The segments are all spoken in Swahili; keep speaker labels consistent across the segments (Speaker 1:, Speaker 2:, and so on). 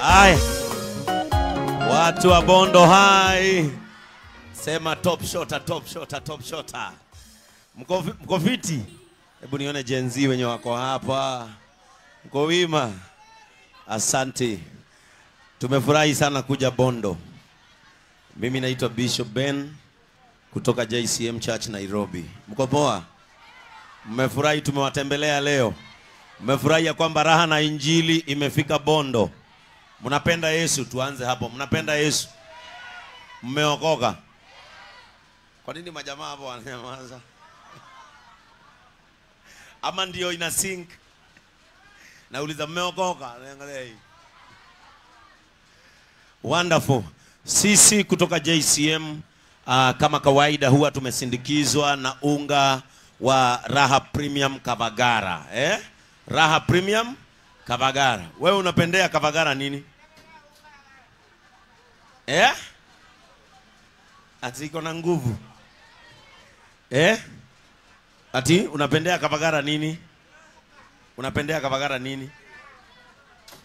Speaker 1: Haya. Watu wa Bondo hai. Sema top shotter, top shotter, top shotter. Mko fiti? Hebu nione Gen Z wenye wako hapa. Mko wima? Asante. Tumefurahi sana kuja Bondo. Mimi naitwa Bishop Ben kutoka JCM Church Nairobi. Mko poa? Mmefurahi tumewatembelea leo. Mmefurahi ya kwamba raha na injili imefika Bondo. Mnapenda Yesu? Tuanze hapo. Mnapenda Yesu? Mmeokoka? Kwa nini majamaa hapo wananyamaza? Ama ndio ina sink? Nauliza mmeokoka? Angalia hii. Wonderful. Sisi kutoka JCM kama kawaida huwa tumesindikizwa na unga wa Raha Premium Kavagara. Eh? Raha Premium Kavagara. Wewe unapendea Kavagara nini? Eh? Ati iko na nguvu. Eh? Ati unapendea Kavagara nini? Unapendea Kavagara nini?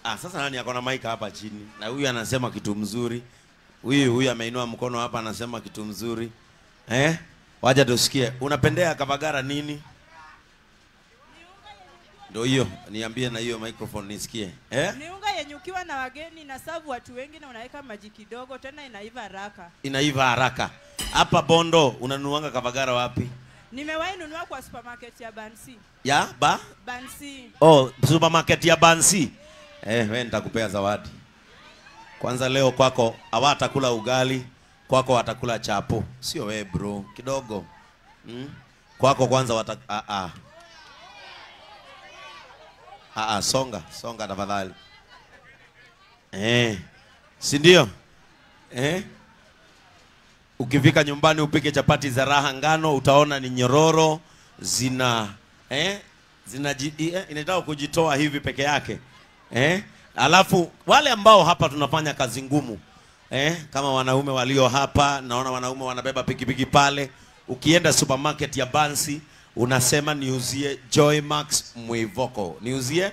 Speaker 1: Ah, sasa nani akona mic hapa chini? Na huyu anasema kitu mzuri. Huyu ameinua mkono hapa anasema kitu mzuri. Eh? Wacha tusikie. Unapendea Kavagara nini? Ndio hiyo, niambie na hiyo microphone nisikie. Eh?
Speaker 2: Ni unga yenye ukiwa na wageni na serve watu wengi na unaweka maji kidogo tena inaiva haraka.
Speaker 1: Inaiva haraka. Hapa Bondo unanunuanga Kavagara wapi?
Speaker 2: Nimewahi nunua kwa supermarket ya Bansi.
Speaker 1: Ya ba?
Speaker 2: Bansi.
Speaker 1: Oh, supermarket ya Bansi. Eh, wewe nitakupea zawadi. Kwanza leo kwako hawatakula ugali, kwako watakula chapo. Sio wewe bro, kidogo. Kwako kwanza songa, songa tafadhali. Eh. Si ndio? Eh? Ukifika nyumbani upike chapati za Raha ngano, utaona ni nyororo, zina inataka kujitoa hivi peke yake. Eh? Alafu wale ambao hapa tunafanya kazi ngumu, kama wanaume walio hapa, naona wanaume wanabeba pikipiki pale. Ukienda supermarket ya Bansi unasema niuzie Joymax Mwivoko. Niuzie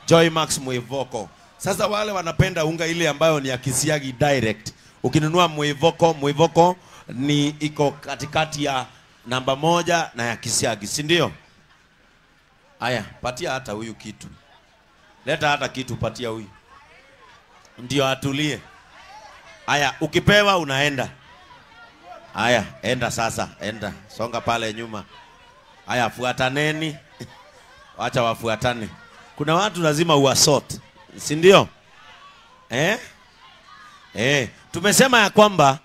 Speaker 1: Joymax Mwivoko. Sasa wale wanapenda unga ile ambayo ni ya kisiagi direct. Ukinunua Mwivoko, Mwivoko ni iko katikati ya namba 1 na ya kisiagi, si ndio? Aya, patia hata huyu kitu. Leta hata kitu patia huyu. Ndio atulie. Aya, ukipewa unaenda. Aya, enda sasa, enda. Songa pale nyuma. Aya, fuataneni. Wacha wafuatane. Kuna watu lazima uwasort, si ndio? Eh? Eh, tumesema ya kwamba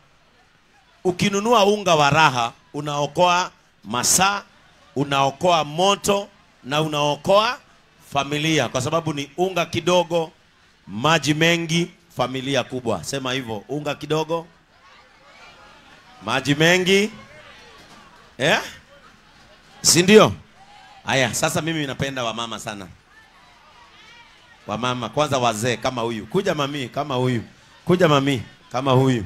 Speaker 1: ukinunua unga wa Raha unaokoa masaa, unaokoa moto na unaokoa familia, kwa sababu ni unga kidogo, maji mengi, familia kubwa. Sema hivyo, unga kidogo, maji mengi. Eh? Si ndio? Aya, sasa mimi napenda wamama sana. Wamama kwanza wazee kama huyu. Kuja mami kama huyu. Kuja mami kama huyu.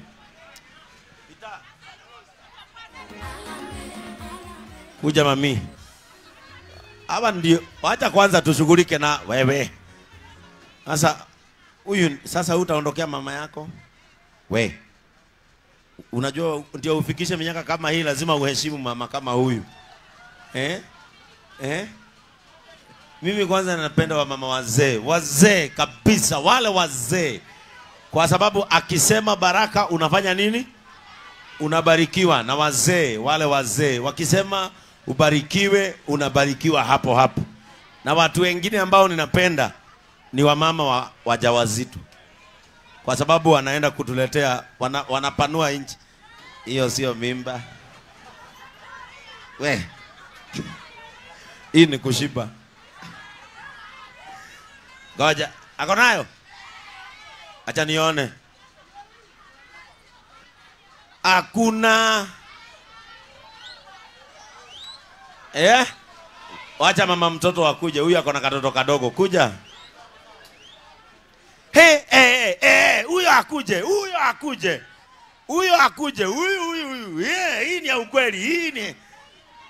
Speaker 1: Kuja mami. Hawa ndio, wacha kwanza tushughulike na wewe. Sasa huyu sasa utaondokea mama yako? We. Unajua ndio ufikishe miaka kama hii lazima uheshimu mama kama huyu. Eh? Eh? Mimi kwanza napenda wamama wazee, wazee kabisa, wale wazee. Kwa sababu akisema baraka unafanya nini? Unabarikiwa. Na wazee, wale wazee wakisema ubarikiwe, unabarikiwa hapo hapo. Na watu wengine ambao ninapenda ni wamama wajawazito. Kwa sababu wanaenda kutuletea, wanapanua nchi. Hiyo sio mimba. We. Hii ni kushiba. Ngoja, ako nayo? Acha nione. Hakuna. Eh? Wacha mama mtoto akuje. Huyu ako na katoto kadogo. Kuja. Hey, hey, hey, huyo akuje, huyo akuje. Huyo akuje, huyu huyu huyu. Yeah, hii ni ya ukweli, hii ni.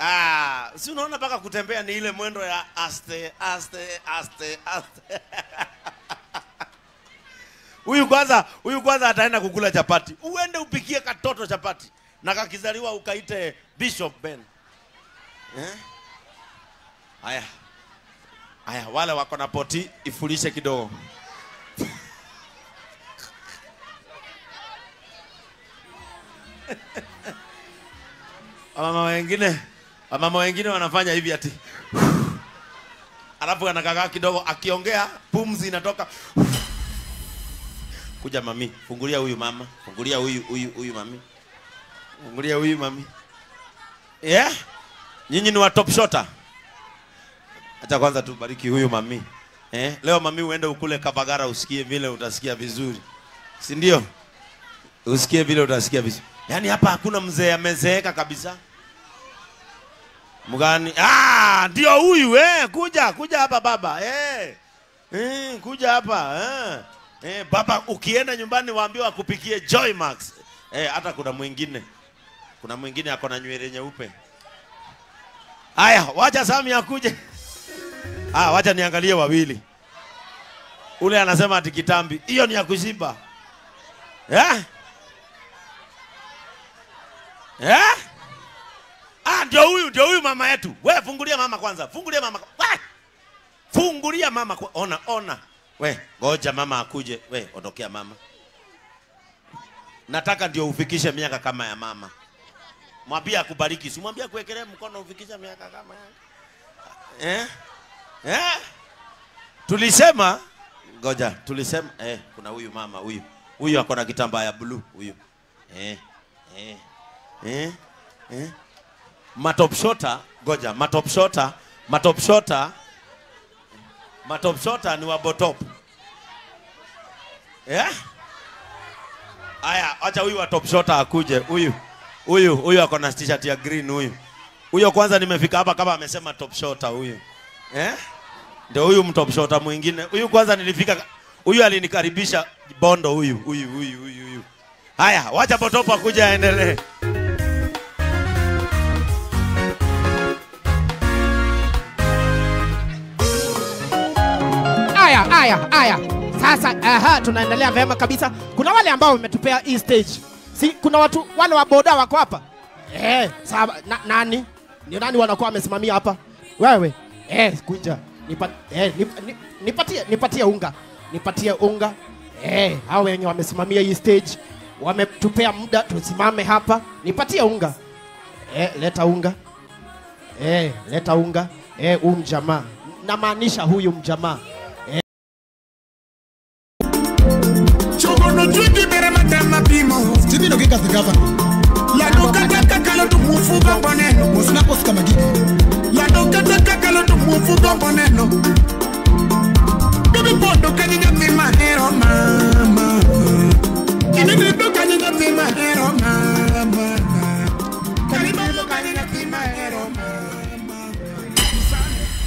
Speaker 1: Ah, si unaona paka kutembea ni ile mwendo ya aste, aste, aste, aste. Huyu kwanza ataenda kukula chapati. Uende upikie katoto chapati. Na kakizaliwa ukaite Bishop Ben. Eh? Aya. Aya, wale wako na poti ifulishe kidogo. Wamama wengine wanafanya hivi ati. Alafu anakakaa kidogo akiongea pumzi inatoka. Kuja mami, fungulia huyu mama, fungulia huyu mami. Fungulia huyu mami. Yeah? Nyinyi ni wa top shotter. Acha kwanza tubariki huyu mami. Eh? Leo mami uende ukule Kavagara usikie vile utasikia vizuri. Si ndio? Usikie vile utasikia vizuri. Yaani hapa hakuna mzee amezeeka kabisa. Mgani? Ah, ndio huyu eh, kuja hapa baba. Eh. Kuja hapa eh. Baba ukienda nyumbani waambiwe akupikie Joy Max. Hata kuna mwingine. Kuna mwingine ako na nywele nyeupe. Aya, wacha Sami akuje. Ah, wacha niangalie wawili. Ule anasema ati kitambi. Hiyo ni ya kushiba. Eh? Eh? Ah, ndio huyu mama yetu. Wewe fungulia mama kwanza. Fungulia mama. Wewe. Fungulia mama. Ona. We, ngoja mama akuje. We, ondokea mama. Nataka ndio ufikishe miaka kama ya mama. Mwambie akubariki. Si mwambie akuwekelee mkono ufikishe miaka kama yake. Eh? Eh? Tulisema, ngoja, tulisema kuna huyu mama huyu. Huyu ako na kitambaa ya blue huyu. Matop shota, ngoja, matop shota ni wa botop. Eh? Aya, acha huyu wa top shota akuje. Huyu ako na t-shirt ya green huyu. Huyo kwanza nimefika hapa kama amesema top shota huyu. Eh? Ndio huyu mtop shota mwingine. Huyu kwanza nilifika, huyu alinikaribisha Bondo huyu. Haya, wacha botop akuje aendelee.
Speaker 3: Aya. Sasa tunaendelea vyema kabisa. Kuna wale ambao wametupea hii stage. Si kuna watu wale wa boda wako hapa? Sawa, nani? Ni nani wanakuwa wamesimamia hapa? Wewe. Kuja. Nipatie unga. Nipatie unga. Hao wenye wamesimamia hii stage wametupea muda tusimame hapa. Nipatie unga. Leta unga. Leta unga. Huyu mjamaa. Namaanisha huyu mjamaa.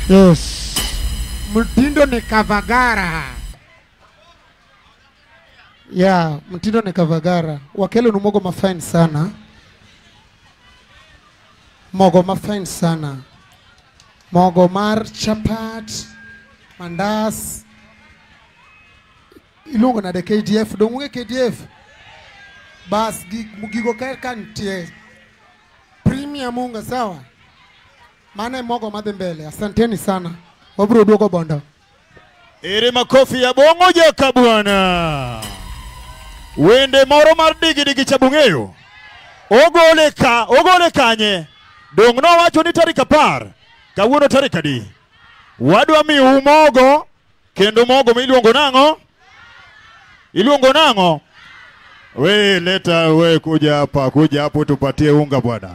Speaker 4: Yes. Mtindo ni Kavagara. Yeah, mtindo ni Kavagara. Wakelo ni mogo mafine sana. Mogo mafine sana. Mogo mar chapat, mandas. Ilungo na de KDF, donge KDF. Bas gigo kantie. Premium unga sawa. Maana mogo madhembele. Asanteni sana. Wabro duogo Bondo.
Speaker 5: Ere makofi ya bongo joka bwana. Wende moro mar digi digi chabung'eyo. Ogole kanye. Dong no wacho ni tarik 10. Kawuono tarik adi. Wadwa miu mogo. Kendo mogo miluongo nang'o? Iluongo nang'o? We leta we kuja hapa, kuja hapo tupatie unga bwana.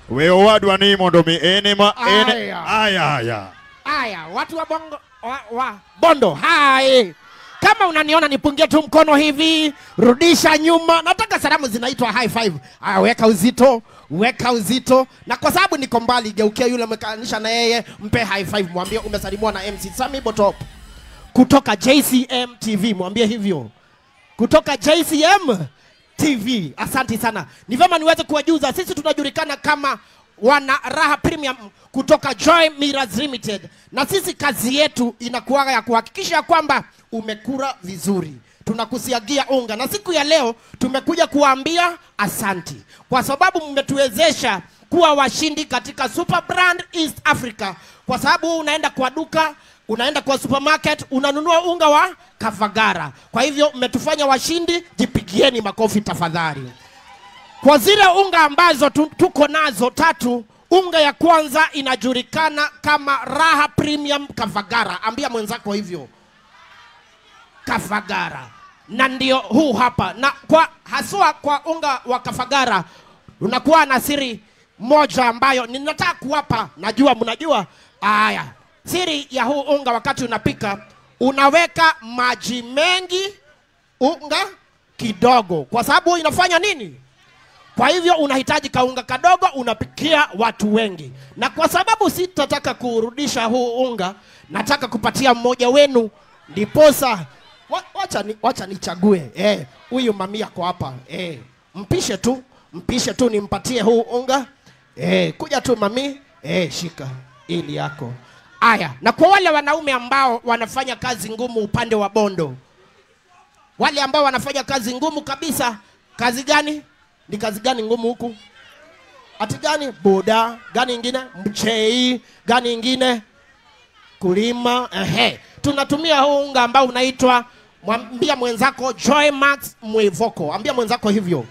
Speaker 5: We owadwa ni mondo mi ene ma ene. Aya.
Speaker 3: Aya, watu wa bongo wa Bondo. Hai. Kama unaniona nipungie tu mkono hivi, rudisha nyuma. Nataka salamu zinaitwa high five. Aya, weka uzito, weka uzito. Na kwa sababu niko mbali, geukia yule umekanisha na yeye, mpe high five, mwambie umesalimiwa na MC Sammy Botop kutoka JCM TV, mwambie hivyo. Kutoka JCM TV. Asante sana. Ni vyema niweze kuwajuza, sisi tunajulikana kama wana Raha Premium kutoka Joy Millers Limited, na sisi kazi yetu inakuwa ya kuhakikisha kwamba umekula vizuri. Tunakusiagia unga, na siku ya leo tumekuja kuambia asanti kwa sababu mmetuwezesha kuwa washindi katika Super Brand East Africa. Kwa sababu unaenda kwa duka, unaenda kwa supermarket, unanunua unga wa Kavagara. Kwa hivyo mmetufanya washindi, jipigieni makofi tafadhali. Kwa zile unga ambazo tuko nazo tatu, unga ya kwanza inajulikana kama Raha Premium Kavagara. Ambia mwenzako hivyo, Kavagara. Na ndio huu hapa. Na kwa haswa kwa unga wa Kavagara unakuwa na siri moja ambayo ninataka kuwapa, najua mnajua. Aya, siri ya huu unga, wakati unapika unaweka maji mengi, unga kidogo. Kwa sababu inafanya nini? Kwa hivyo unahitaji kaunga kadogo, unapikia watu wengi. Na kwa sababu sitataka kurudisha huu unga, nataka kupatia mmoja wenu, ndiposa wacha nichague. Huyu mami ako hapa. Mpishe tu nimpatie huu unga. Kuja tu mami. Shika ili yako. Aya, na kwa wale wanaume ambao wanafanya kazi ngumu upande wa Bondo, wale ambao wanafanya kazi ngumu kabisa, kazi gani? Ni kazi gani ngumu huku? Ati gani? Boda, gani ingine? Mchei, gani ingine? Kulima. Tunatumia huu unga ambao unaitwa, mwambia mwenzako Joy Max Mwivoko. Ambia mwenzako hivyo,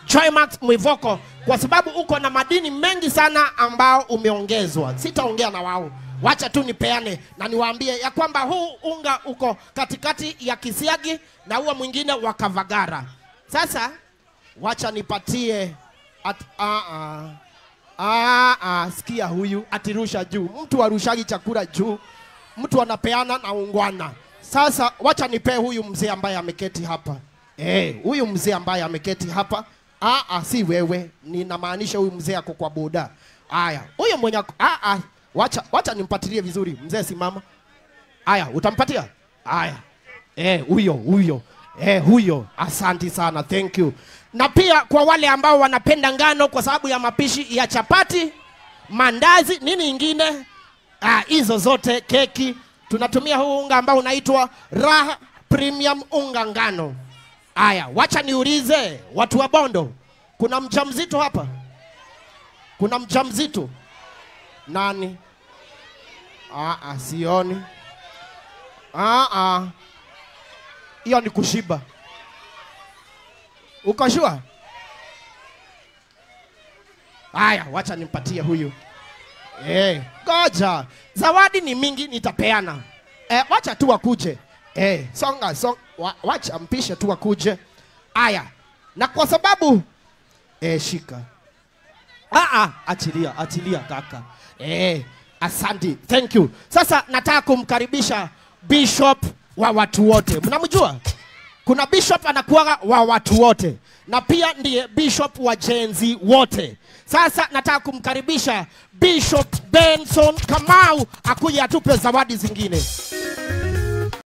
Speaker 3: Joy Max Mwivoko, kwa sababu uko na madini mengi sana ambao umeongezwa. Sitaongea na wao, wacha tu nipeane na niwaambie ya kwamba huu unga uko katikati ya kisiagi na huo mwingine wa Kavagara. Sasa wacha nipatie sikia huyu atirusha juu. Mtu arushagi chakula juu, mtu anapeana na ungwana. Sasa wacha nipe huyu mzee ambaye ameketi hapa. Huyu mzee ambaye ameketi hapa. Si wewe, ninamaanisha huyu mzee ako kwa boda. Aya, huyu mwenye wacha nimpatilie vizuri. Mzee simama. Aya, utampatia? Aya. Huyo. Huyo. Asante sana. Thank you. Na pia kwa wale ambao wanapenda ngano kwa sababu ya mapishi ya chapati, mandazi, nini ingine? Hizo zote, keki, tunatumia huu unga ambao unaitwa Raha Premium unga ngano. Aya, wacha niulize watu wa Bondo, kuna mjamzito hapa? Kuna mjamzito? Nani? Sioni. Hiyo ni kushiba. Uko sure? Aya, wacha nimpatie huyu. Goja. Zawadi ni mingi nitapeana. Wacha tu wakuje. Songa, wacha mpishe tu wakuje. Aya. Na kwa sababu shika. Achilia kaka. Asante. Thank you. Sasa nataka kumkaribisha Bishop wa watu wote. Mnamjua? Kuna bishop anakuwa wa watu wote, na pia ndiye bishop wa Gen Z wote. Sasa nataka kumkaribisha Bishop Benson Kamau akuje atupe zawadi zingine.